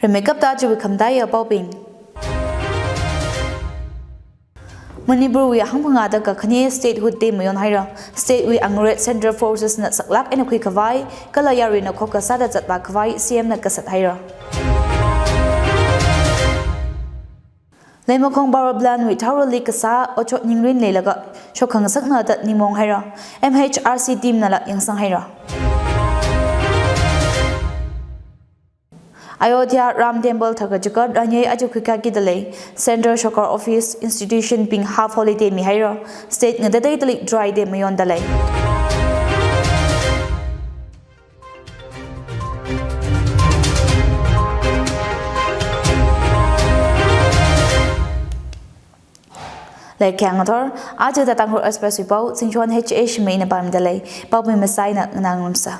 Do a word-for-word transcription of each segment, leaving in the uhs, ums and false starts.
Rimeikapta chiwui khamataiya paobing. Manipurwui hangphangāda kakhane Statehood Day mayonhaira. State wui angarei Central Forces na saklāk eina khuikhavai, kala yaruina khokkha sāda zatvākhavai C M na kasat haira. Leimakhong Power Plant wui thaorali kasā otshot ningrin leilaga shokkhangasakna da ningmaong haira. M H R C team nala yangsang haira. Ayodhya Ram Temple thakha chikat ranyei aja khuikakida lei. Central Sorkar office institution bing half holiday mihaira. State ngatateidali dry day mayonda lei. Leikhyang ngathor, aja da Tangkhul Express wui pao, Singchon H A Shimei na pāmida lei, paobing masai na nganā ngarumsa.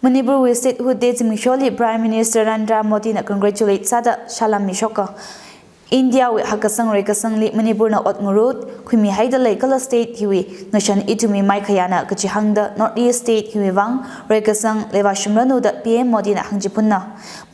Manipurwui Statehood Day zimiksholi Prime Minister Narendra Modi na congratulate sāda salam mishoka. India wui hakkasang reikasangli Manipur na ot ngarut khuimihaida lei kala state hiwui ngashan ithumwui maikhayana kachi hāngda North East state hiwui vang reikasang leivāshungranu da P M Modi na hāngchiphunna.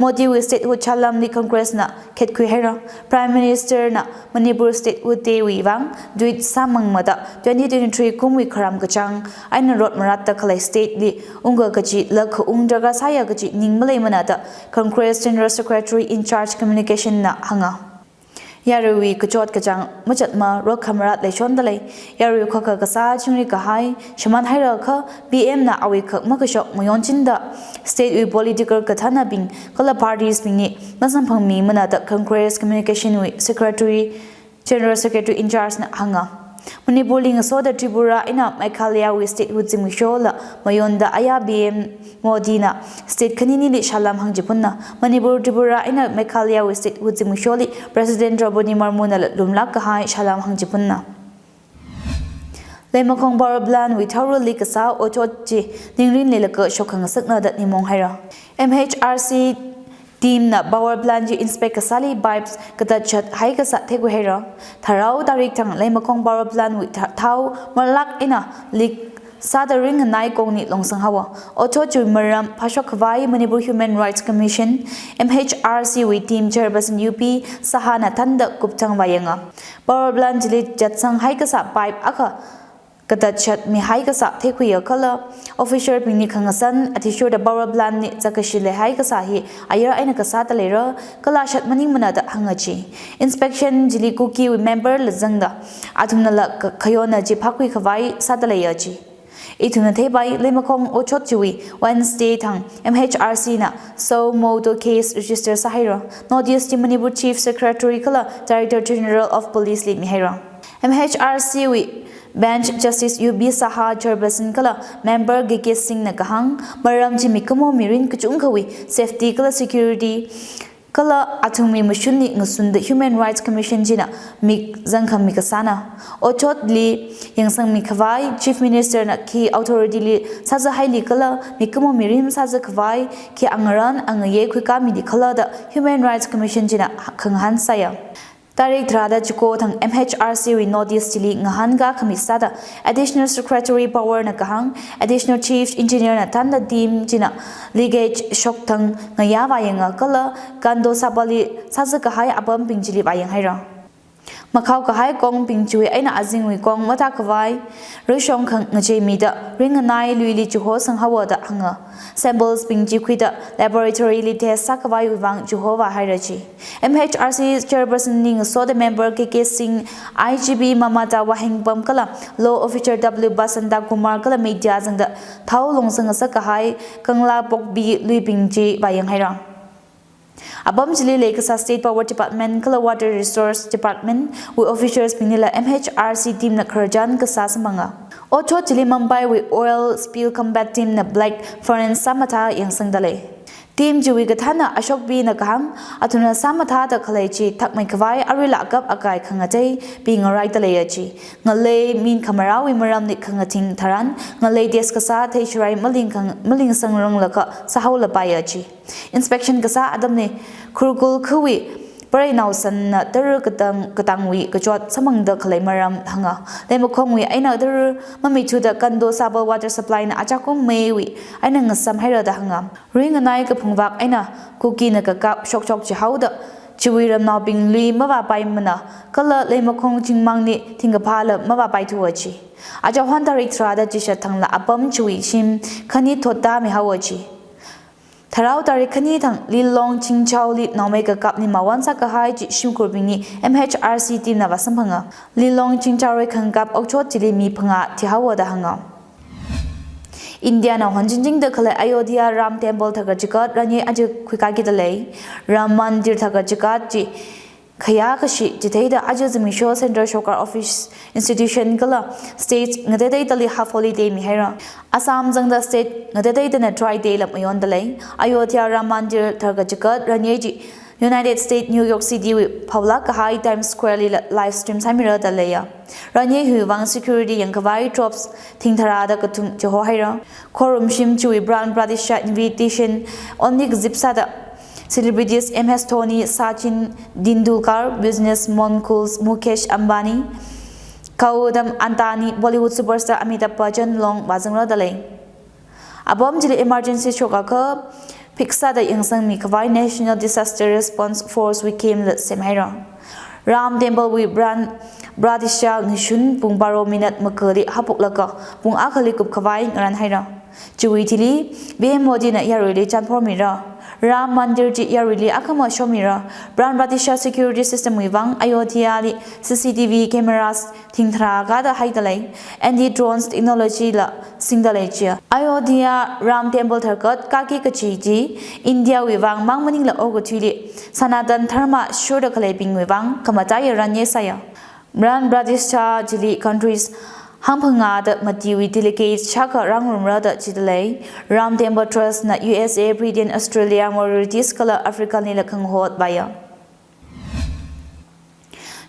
Modi wui Statehood salamli Congress na khetkhui haira. Prime Minister na Manipur Statehood Day wui vang tweet sāmangmada twenty twenty-three kumwui kharam kachāng eina rot maratta khalei state li ungka kachi lākhaung draga sāya kachi ning maleimana da Congress General Secretary in charge communication na hānga. Yaruiwui kachot kachāng machatma rot khamarat leishonda lei. Yarui khokkha kasā chingri kahai shimān haira kha P M na awui khak makashok mayonchinda state wui political kathānabing kala parties bingli masamphangmimana da Congress communication wui secretary, General Secretary in charge na hānga. Manipurli ngasoda Tripura eina Meghalaya wui statehood zimikshola mayonda aya P M Modi na state khaninili salam hāngchiphunna. Manipur, Tripura eina Meghalaya wui statehood zimiksholi President Droupadi Murmu nala lumlāk kahai salam hāngchiphunna. Leimakhong Power Plant wui thaorali kasā otshot chi ningrin leilaga shokkhangasakna da ningmaong haira. M H R C team na power plant chi inspect kasāli pipes katatshat haikasā theikhui haira. Tharao tarik thang Leimakhong Power Plant wui tha-, thao marlāk eina leak sāda ringnganai kongni longsang haowa. Otshot chiwui maram phāshok khavai Manipur Human Rights Commission, M H R C wui team chairperson U P Saha na thānda kupthang vāyanga. Power plant chili zatsang haikasā pipe akha katatshat mihaikasā theikhuiya kala official bingli khangasan athishurda power plant li zakkashi leihaikasā hi ayar eina kasāda leira kala shat maningmana da hānga chi. Inspection chili Kuki wui member la zangda athumnala ka-, khayonna chi phākhui khavai sāda leiya chi. Ithumna theipai Leimakhong otshot chiwui Wednesday thang M H R C na suo motu case register sāhaira. Notice chi Manipur Chief Secretary kala Director General of Police li mihaira. M H R C wui bench Justice U P Saha chairperson kala member K K Singh na kahāng, maram chi mikumo mirin kachungkhawui safety kala security kala athumwui mashunli ngasunda Human Rights Commission china mik zangkhami kasāna. Otshotli yangsangmi khavai Chief Minister na khi authority li sāzāhaili kala mikumo mirin sāzā khavai khi angarān angayei khuikāmili khala da Human Rights Commission china khangahān sāya. Tarik tharāda chiko thang M H R C wui notice chili ngahānkā khami sāda Additional Secretary Power na kahāng, Additional Chief Engineer na thānda team china leakage shokthang ngayā vāyanga kala condo sāpali sāzā kahai apambing chili vāyang haira. Makhao kahai kongbing chiwui eina azingwui kong mathā khavai, ruishong khang ngacheimida ringnganai luili chiho sanghaowa da hānga. Samples bing chi khuida laboratory li test sākhavaiwui vang chiho vāhaira chi. M H R C chairperson li ngasoda member K K Singh, I G P Mamata Wahengbam kala law officer W Basanta Kumar kala media zangda thao longsang ngasak kahai Kangla Pokpi luibing chi vāyang haira. Apam chili leikasā State Power Department kala Water Resource Department wui officers binglila M H R C team na khararchan kasā samphanga. Otshot chili Mumbai wui oil spill combat team na black furnace sāmathā yangsangda lei. Team chiwui kathāna Ashok Pi na kahāng, athumna sāmathāda khalei chi thakmei khavai aruila akap akai khangatei pi ngaraida leiya chi. Ngalei min khamarāwui maramli khangathing tharan ngalei test kasā theichirai maling khang-, maling sangranglaga sāhaolapaiya chi. Inspection kasā atamli Kurkul khawui Pareinao sanna tara katang, katangwui kachot samphangda khalei maram hānga. Leimakhongwui eina tara mamithuda Kando Sabal water supply na achakum meiwui eina ngasam haira da hānga. Ringanai kaphungvak eina Kukina kakap shokshok chihaoda chiwui ramnaobing lui mavāpaimana kala Leimakhong chingmangli thingkaphāla mavāpaithuwa chi. Achahon tarik tharāda chishat thangla apam chiwui shim khani thotda mihaowa chi. Tharao tarik khani thang Lilong Chingchaoli naomei kakapli mawon sākahai chi shimkhurbingli M H R C team na vāsamphanga. Lilong Chingchaowui khangakap okchot chili mi phangā thihaowa da hānga. India na honjinjingda khalei Ayodhya Ram Temple tharkachikot ranye aja khuikaki dalei. Ram Mandir tharkachikot chi khayā kashi chitheida aja zimiksho central sorkar office, institution kala state ngateiteidali half holiday mihaira. Assam zangda state ngateiteidana dry day la mayon dalei. Ayodhya Ram Mandir tharkachikot ranye chi United States New York City wui phaolak kahai Times Square lila live stream sāmira daleiya. Ranye hiwui vang security yangkhavai troops thing tharāda kathum chihohaira. Khorumshim chiwui Pran Pratishtha invitation only kazip sāda celebrities M S Dhoni, Sachin Tendulkar, business moguls Mukesh Ambani, Gautam Adani, Bollywood superstar Amitabh Bachchan long vāzangra dalei. Apam chili emergency shokakha phik sāda yangsangmi khavai National Disaster Response Force wui camp la semhaira. Ram Temple wui Pran Pratishtha ngashun pung baro minute makali haophoklaga pung akhali kupkhavai ngaranhaira. Chiwui thili P M Modi na yaruili chānphormira. Ram Mandir chi yaruili akhama shomira. Pran Pratishtha security system wui vang Ayodhya li C C T V cameras thing tharākada haidalei, anti drones technology la singdalei chiya. Ayodhya Ram Temple tharkot kaki kachi chi India wui vang mang maningla okathuili Sanatan Dharma shurda khaleibingwui vang khamataiya ranye sāya. Pran Pratishtha chili countries hangphangāda matiwui delegate shākha rāngarumra da chidalei. Ram Temple Trust na U S A, Britain, Australia, Mauritius kala Africa lila khangahot vāya.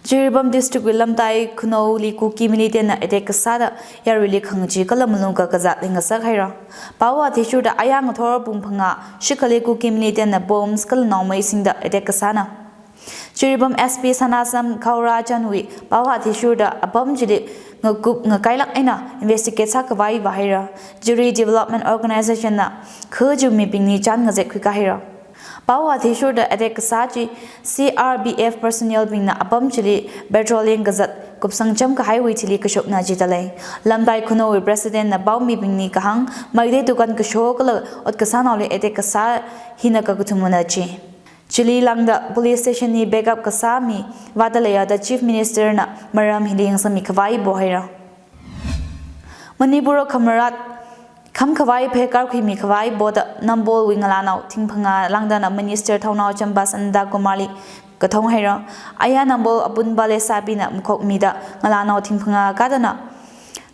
Jiribam District wui Lamtai Khunou li Kuki militant na attack kasāda yaruili khangachee kala malung kakazāt leingasak haira. Pao athishurda ayā ngathor pung phangā shikhali Kuki militant na bombs kala naomei singda attack kasāna. Jiribam S P Sanasam Gaurachan wui pao athishurda apam chili ngakup ngakailak eina investigate sākhavai vāhaira. Jiri Development Organization na kha chi mibingli chān ngazek khuikā haira. Pao athishurda attack kasā chi C R P F personnel bingna apam chili patrolling kazat kupsangcham kahaiwui thili kashokna chidalei. Lamtai Khunou wui president na pao mibingli kahāng, Meitei dukan kasho kala ot kasānaoli attack kasā hina kakathumana chi. Chili lāngda police station li backup kasā mi vādaleiya da Chief Minister na maram hili yangsangmi khavai pohaira. Manipur khamarat khamkhavai phei karkhuimi khavai poda Nambol wui ngalānao thingphangā lāngdana Minister Thounaojam Basanta Kumar li kathong haira. Aya Nambol Apunba Leishapina makhokmida ngalānao thingphangā kadana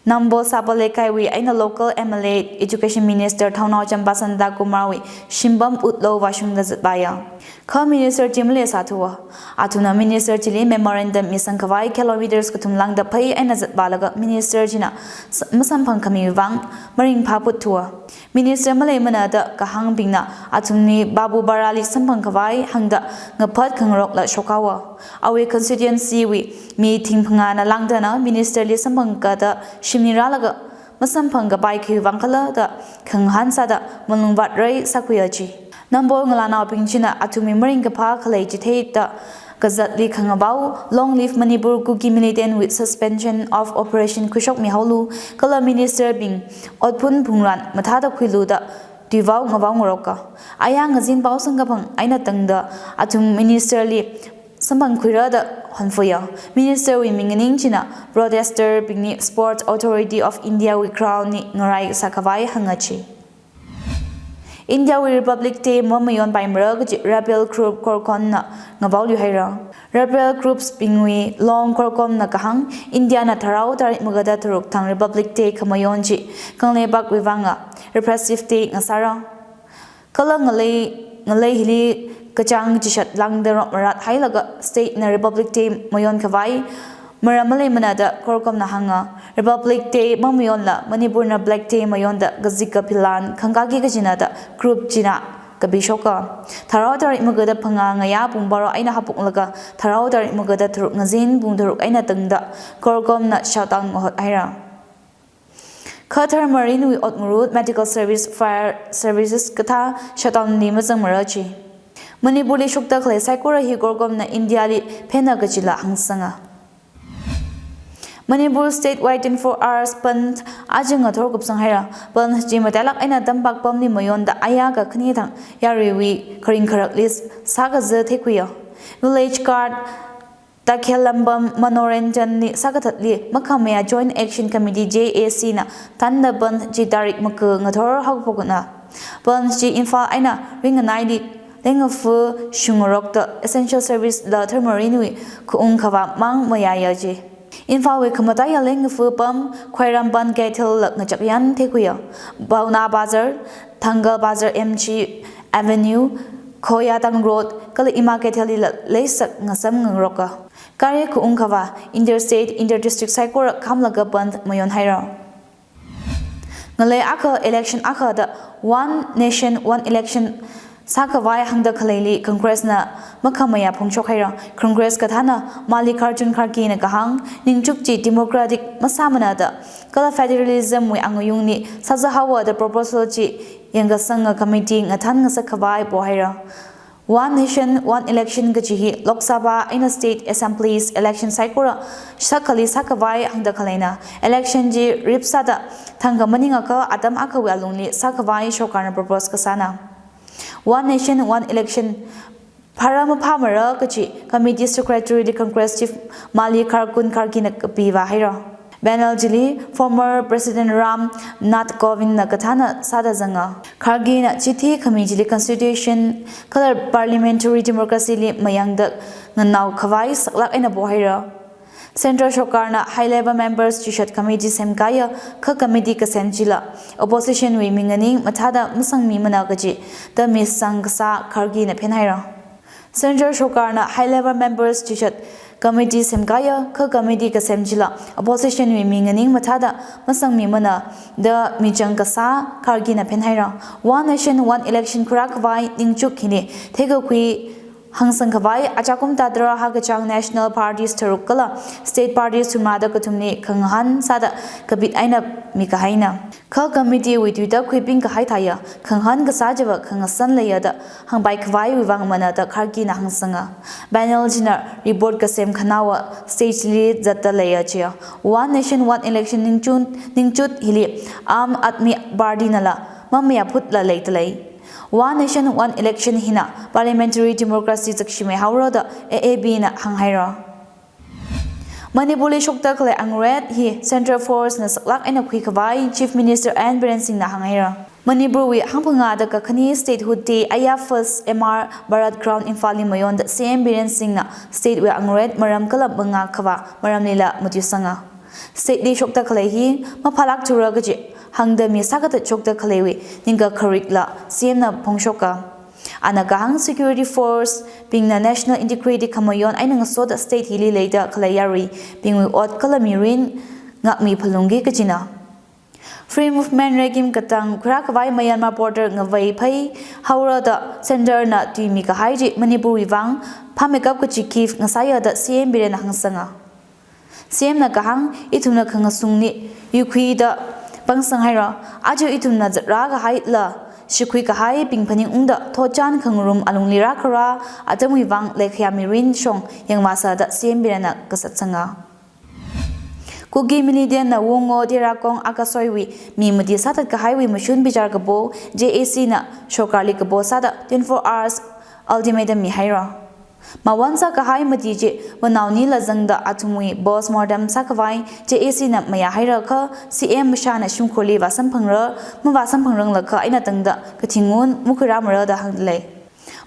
Nambol Sapal Leikaiwui eina local M L A Education Minister Thounaojam Basanta Kumar wui shimpam utlo vāshungda zatvāya. Kha minister chi maleisāthuwa. Athumna minister chili memorandum misangkhavai kilometers kathum lāngda phei eina zatvālaga minister china s-, masamphangkhami vang maringphā phutthuwa. Minister maleimana da kahāngbingna athumli Babu Barali samphangkhavai hāngda ngaphat khangarokla shokhaowa. Awui constituency wui mi thingphangāna lāngdana minister li samphangkada shimli rālaga masamphangkapai khiwui vang khala da khangahān sāda malung vātrei sākhuiya chi. Nambol ngalānaobing china athumwui maringkaphā khalei chitheida kazatli khangavao Long Live Manipur Kuki Militant wui Suspension of Operation khuishokmihaolu kala minister bing otphun phungran mathāda khuilu da tuivao ngavao ngaroka. Aya ngazin pao samkaphang eina tangda athum minister li samphangkhuira da honfuya. Minister wui minganing china protester bingli Sports Authority of India wui ground li ngarai sākhavai hānga chi. India wui Republic Day mamayonpaimara kaji rebel group CORCOM na ngavaolu haira. Rebel groups bingwui long CORCOM na kahāng, India na tharao tarik maga da tharuk thang Republic Day khamayon chi khanglei pakwui vanga repressive day ngasāra. Kala ngalei, ngalei hili kachāng chishat lāngda rot marat hailaga state na Republic Day mayonkhavai maram maleimana da CORCOM na hānga. Republic Day mamayonla Manipur na Black Day mayonda kazika philan khangkaki kajina da group china kapishoka. Tharao tarik magada phangā ngayā pung baro eina haophoklaga tharao tarik magada tharuk ngazin pung tharuk eina tangda CORCOM na shutdown ngahot haira. Kha tharmarinwui ot ngarut, medical service, fire services kathā shutdown li mazangmara ji. Manipur li shokta khalei saikora hi CORCOM na India li phena kachila hangsanga. Manipur state wide twenty-four hours bandh aja ngathor kupsang haira. Bandh chi matailak eina tampak pamli mayonda aya kakhane thang yaruiwui kharing kharakli sākaza theikhuiya. Village guard Takhelambam Manoranjan li sākathatli makhamayā Joint Action Committee, J A C na tanda bandh chi tarik maka ngathor haophokna. Bandh chi Imphal eina ringanaili leingafa shungarokta essential service la tharmarinwui khaung khavā mang mayāya ji. Imphalwui khamataiya leingafa pam Khwairamband Keithel la ngachakyan theikhuiya. Paona Bazar, Thangal Bazar, M G Avenue, Khoyatang Road kala Ima Keithel lila leisak ngasam ngaroka. Gari khaung khavā, interstate, interdistrict saikora khamlaga bandh mayon haira. Ngalei akha election akha da One Nation One Election sākhavai hāngda khaleili Congress na makhamayā phongshok haira. Congress kathāna Mallikarjun Kharge na kahāng, ningchuk chi democratic masāmana da kala federalism wui angayungli sāzahaowa da proposal chi yangkasanga committee ngathan ngasak khavai po haira. One Nation, One Election kachi hi Lok Sabha eina State Assemblies election saikora shakhali sākhavai hāngda khaleina. Election chi rip sāda thangkha maningakha atam akhawui alungli sākhavai shorkarna propose kasāna. One Nation, One Election phara maphāmara kachi committee secretary li Congress Chief Mallikarjun Kharge na kapivā haira. Panel chili former President Ram Nath Kovind na kathāna sāda zanga. Kharge na chithi khami chili constitution kala parliamentary democracy li mayangda nganao khavai saklak eina po haira. Central shorkarna high level members chishat committee semkaya, kha committee kasem chila opposition wui minganing mathāda masangmimana kachi da misang kasā Kharge na phen haira. Central shorkarna high level members chishat committee semkaya, kha committee kasem chila opposition wui minganing mathāda masangmimana da michang kasā Kharge na phen haira. One Nation, One Election khuirākhavai ningchuk hili theikakhui hangsang khavai achakum tadra hakachang national parties tharuk kala state parties thumrada kathumli khangahān sāda kapit eina mikahaina. Kha committee wui tuitakhuibing kahai thāya, khangahān kasā chiva khangasan leiya da hāngpai khavaiwui vang mana da Kharge na hangsanga. Panel china report kasem khanaowa stage li zatda leiya chiya. One Nation, One Election ningchun, ningchut hili Aam Aadmi Party nala mamayāphutla leida lei. One Nation, One Election hina parliamentary democracy zakshimei haora da A A P na hānghaira. Manipur li shokta khalei unrest hi Central Force na saklak eina khuikhavai Chief Minister N Biren Singh na hānghaira. Manipur wui hangphangā da kakhane Statehood Day aya first M R Parade Ground Imphal li mayonda C M Biren Singh na state wui unrest maram kala mangā khavā maramlila matuisanga. State li shokta khalei hi maphālakthura kachi hāngda mi sākathat shokta khaleiwui ningkakharikla C M na phongshoka. Ana kahāng security force bingna national integrity khamayon eina ngasoda state hili leida khalei yaruibingwui ot kala mirin ngakmi phalungki kachina. Free Movement regime katang khuirākhavai Myanmar border ngavei phei haora da centre na tuimi kahai chi Manipur wui vang phāmeikap kachi gift ngasāya da C M Biren na hangsanga. C M na kahāng, ithumna khangasungli yuikhuida pangsang haira. Aja ithumna zatrā kahaila shikhui kahaibing phaningungda thotchan khangarum alungli rākharā atamwui vang leikhayā mirin shong yangvāsa da C M Biren na kasatsanga. Kuki militant na Wungo Terakong Akasoi wui mi mati sāthat kahaiwui mashun bichar kapo J A C na shorkarli kapo sāda twenty-four hours ultimatum mihaira. Mawon sākahai mati chi manaonila zangda athumwui post mortem sākhavai J A C na mayāhaira kha C M mashana shimkhurli vāsamphangra, mavāsamphangranglakha eina tangda kathingun makhuirāmara da hāngda lei.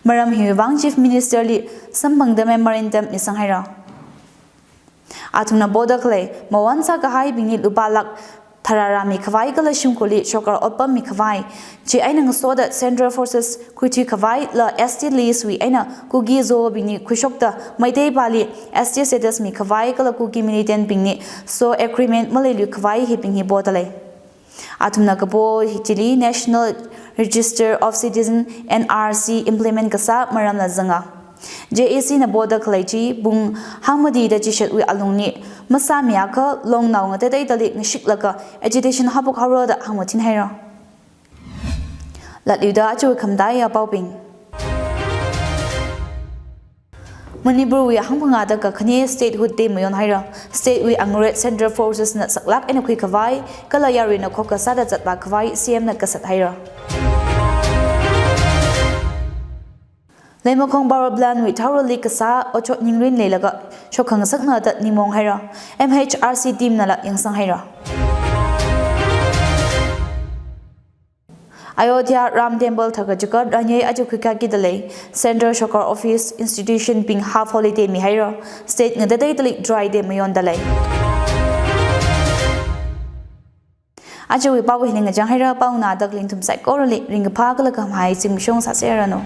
Maram hiwui vang Chief Minister li samphangda memorandum misanghaira. Athumna poda khalei mawon sākahaibingli lupā lakh tharā rāmikhavai kala shimkhurli shorkar otpam mikhavai, chieina ngasoda Central Forces khuithuikhavaila S T list wui eina Kuki Zo bingli khuishokta Meitei pali S T status mikhavai kala Kuki militant bingli S O A agreement maleiluikhavai hibing hi poda lei. Athumna kapo hi chili National Register of Citizen, N R C, implement kasā maramla zanga. J A C na boda khalei chi pung hangmati da chishatwui alungli masāmiakha longnao ngateiteidali ngashiklaga agitation haophok haora da hāngmathin haira. Latluida aja khamataiya paobing. Manipurwui hangphangā da kakhane statehood day mayon haira. Statewui unrest Central Forces na saklāk eina khuikhavai, kala yaruina khokkha sāda zatvākhavai C M na kasat haira. Leimakhong Power Plant wui thaorali kasā otshot ningrin leilaga shokkhangasakna da ningmaong haira. M H R C team nala yangsang haira. Ayodhya Ram Temple thaka chikat ranyei aja khuikaki dalei. Central Sorkar office institution bing half holiday mihaira. State ngateiteidali dry day mayondalei. Ajawui pao hili ngachang haira, pao nada khalei nathum saikorali ringkaphā kala khamahai zimiksho sāseranu.